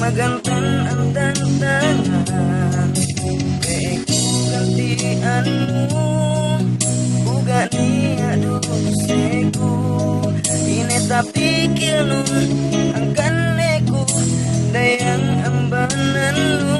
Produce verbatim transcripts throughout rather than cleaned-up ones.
magantan antang tangan. Pe' ku ganti'annu, bu ga' niya' duseku. Ine tapikilnun, hangkan ne ku dayang ambanannu.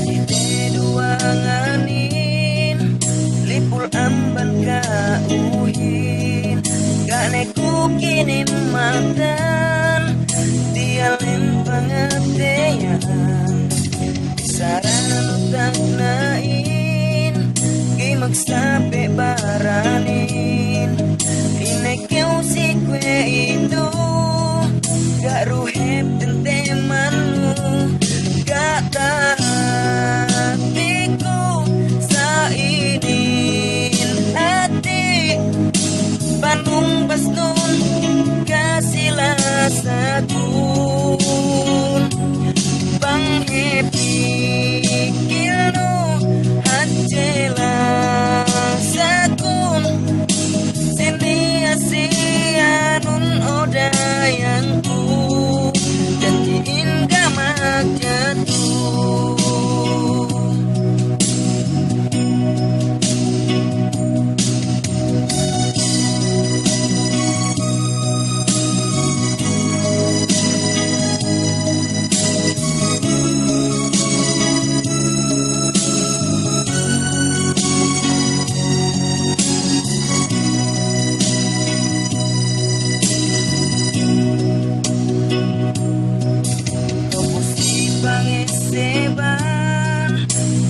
Kite duwanganin, lipul amban ka'uhin, ga' ne ku kinin matan, diyalem pangateyan, bisan nu tagna'in, ga'i magsape' baranin, ine kew si kuwe'itu, ga' du hep tentemannu, ga' tahatiku sa inin hati, panumbasnun kasi lasakun, bang hep pikilnu hadje lasakun. Siniya-siyanun o dayangku, janji'in ga' magjatu. Tubus si pangeseban,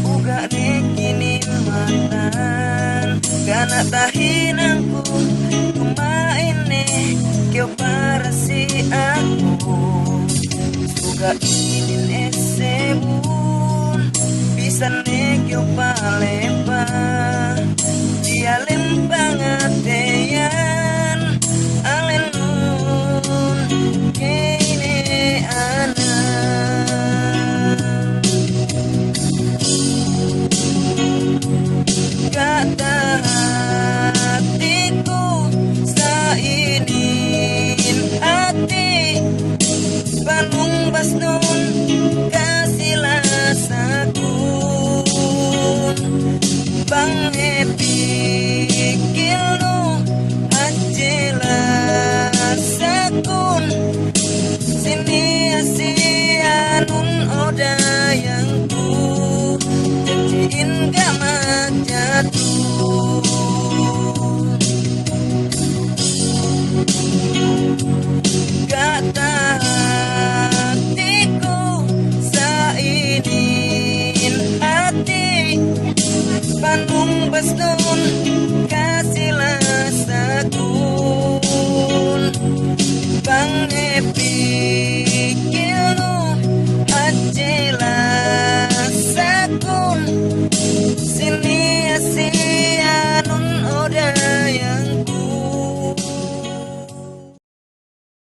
bu ga' ne kinin matan, ga' ne tahinangku, duma'in ne kew para si aku. Suga' inin esebun, bisan ne kew palepa, diyalem pangat